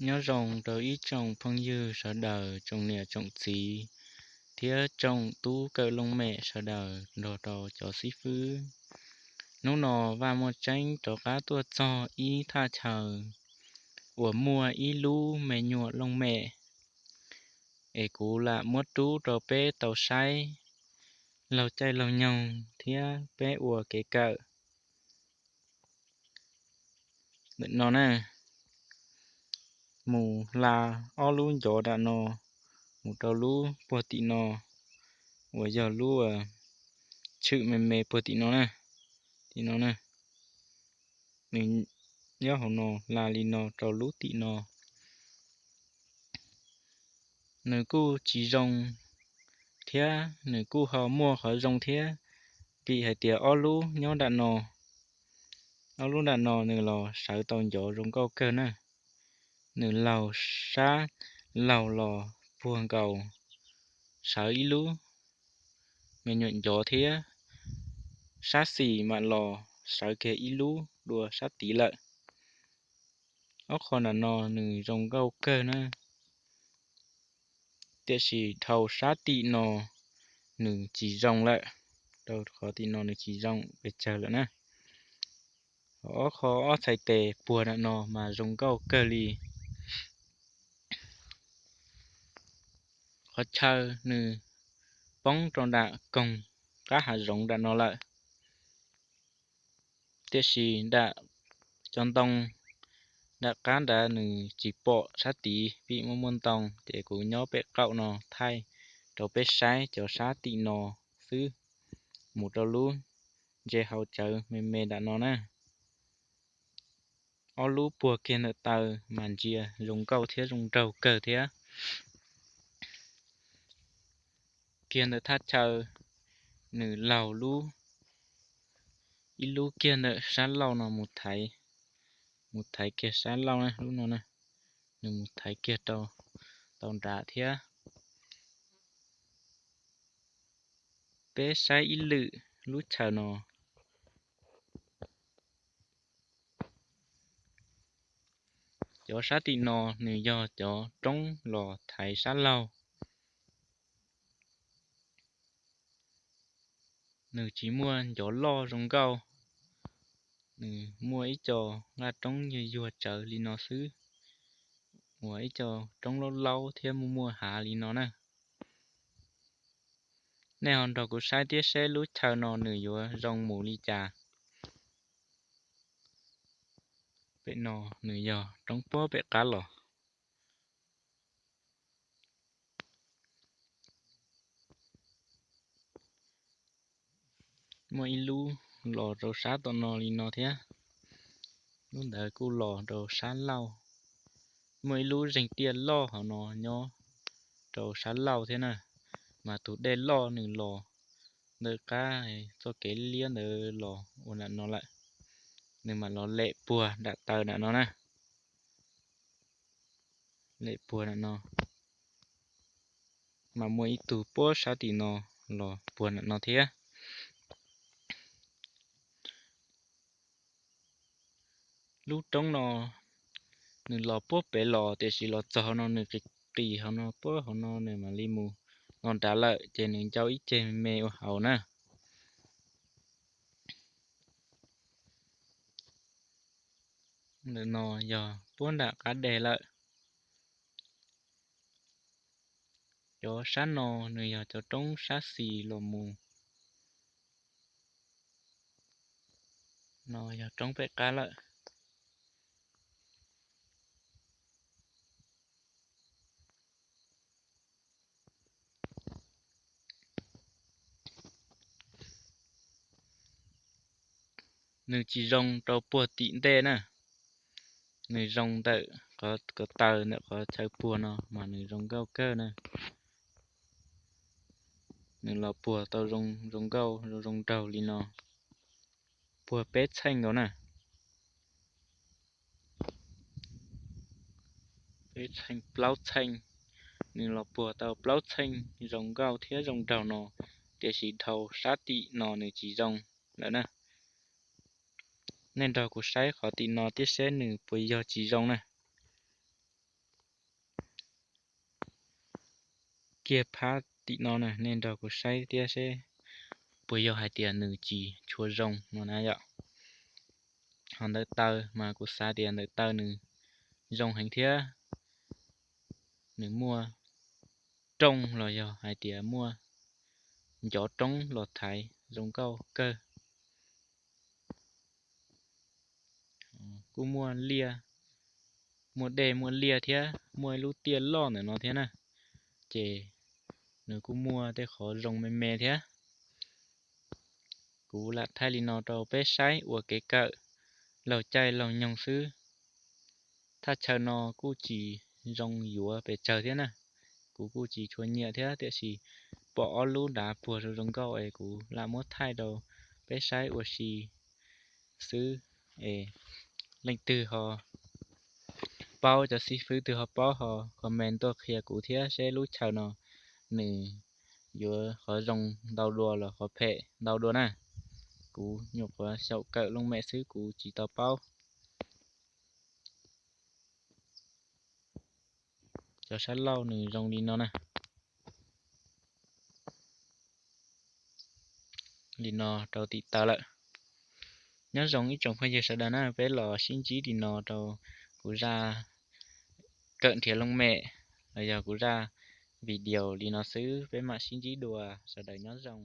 Nyob zoo rau ib tsoom phooj ywg sawv daws, tsoom niam tsoom txiv thiab tsoom tub kawm looj mem sawv daws nrog rau cov xib fwb. Hnub no Vaj Muaj Tseeb rov qab tuaj txog ib thaj chaw uas muaj ib lub me nyuam looj mem es kuv lam muab rub rau peb tau saib laug caij laug nyoog thiab peb ua kev kawm. Ntawm no na, mus hla ob lub ncov nram no mus rau lub puag tim no uas yog lub tshwm me me puag tim no na. Tim no na, nws nyob hauv no, hla li no rau lub tim no. Nws kuj tsis zoo thiab nws kuj ho muaj qhov zoo thiab, vim hais tias ob lub nyob nram no, ob lub nram no nws los sawv tau ncov zoo nkauj kawg na. Nws laug sab laug los puag nkaus sawv ib lub me nyuam ncov thiab, sab xis mam los sawv kiag ib lub dua sab tid lawm. Ob qho nram no nws zoo nkauj kawg na, tiam sis dhau sab tim no nws tsis zoo lawm, rau qhov tim no nws tsis zoo pes tsawg lawm na. Ob qho ob txhais tes puag nram no mas zoo nkauj kawg li. Qhov chaw nws poob rau nram koog qab hav zoov nram no lawm, tiam sis nram cov ntoo nram qab nrad nws tsis pom sab tid vim muaj muaj ntoo, ces kuv nyob pem qaum no thaij rau peb saib cov sab tim no xwb, mus rau lub ntse hauv tsawv me me nram no na. Ob lub puag kiag ntawm taw mas ntsia zoo nkauj thiab zoo nraug kawg thiab. Kiag ntawm thaj chaw nws laug lub, ib lub kiag ntawm sab laug no mus thaiv, mus thaiv kiag sab laug na, lub no na, nws mus thaiv kiag rau tau nrad thiab. Peb saib ib lwm lub chaw no. Cov sab tim no nws yog cov roob los thaiv sab laug. Nws tsis muaj ncov loj zoo nkauj, nws muaj ib co nqaj roob yuag yuag tsawv li no xwb, uas ib co roob laub laub thiab muaj muaj hav li no na. Nej ho nrog kuv saib thiab seb lub chaw no nws yuav zoo mus li cas. Pem no nws yog roob puag pem qab los. Muaj ib lub los rau sab tom no li no thiab, lub ntawd kuj los rau sab laug. Muaj ib lub zeeg tiaj loj hauv no nyob rau sab laug thiab na, mas tus dej loj nws los ntawm qab txoj kev liab ntawd los ua nram no lawm, nws mam los lem puag nram taw nram no na. Lem puag nram no, mas muaj ib tug puag sab tim no los puag nram no thiab. Lub roob no nws los puag pem los, tiam sis los txog hauv no nws qis qis hauv no, puag hauv no nws mam li mus no nrad lawm, ces nws ncau ib ceg me ua hauv na. Ntawm no yog puag nram qab deg lawm. Cov sab no nws yog cov roob sab xis los mus. No yog roob pem qab lawm. Nws tsis zoo rau puag tim ntej na, nws zoo ntawm qhov taw ntawm qhov chaw puag no mas nws zoo nkauj kawg na. Nws los puag tau zoo nkauj zoo nraug li no, puag peb txheej nkaus na. Peb txheej plaub txheej, nws los puag tau plaub txheej zoo nkauj thiab zoo nraug no, tiam sis dhau sab tim no nws tsis zoo lawm na. Nej nrog kuv saib qhov tim no thiab seb nws puas yog tsis zoo na. kiag phab tim no na, nej nrog kuv saib thiab seb puas yog hais tias nws tsis tshua zoo no na yom. Ho ntawm taw mas kuv xav tias ntawm taw nws zoo heev thiab, nws muaj rooj los yog hais tias muaj ncov roob los thaiv zoo nkauj kawg. Kuj muaj liaj, muaj dej muaj liaj thiab muaj ib lub tiaj loj ntawm no thiab na, ces nws kuj muaj tej qhov zoo me me thiab. Kuv lam thaij li no rau peb saib ua kev kawm laug caij laug nyoog xwb. Thaj chaw no kuj tsis zoo yuav pes tsawg thiab na, kuv kuj tsis tshua nyiam thiab, tiam sis pom ob lub dav puag zoo zoo nkauj es kuv lam muab thaij rau peb saib ua si xwb. Es leej twg ho paub, cov xib fwb twg ho paub ho comment tuaj qhia kuv thiab seb lub chaw no nws yuav qhov zoo ntau dua los qhov phem ntau dua na. Kuv nyuam qhuav xyaum kawm looj mem xwb kuv tsis tau paub. Cov sab laug nws zoo li no na. Li no rau tim taw lawm. Nyob zoo ib tsoom phooj ywg sawv daws na, peb los sib ntsib li no rau kuv zaj kawm nrhiav looj mem los yog kuv zaj video li no xwb, peb mam sib ntsib dua, sawv daws nyob zoo.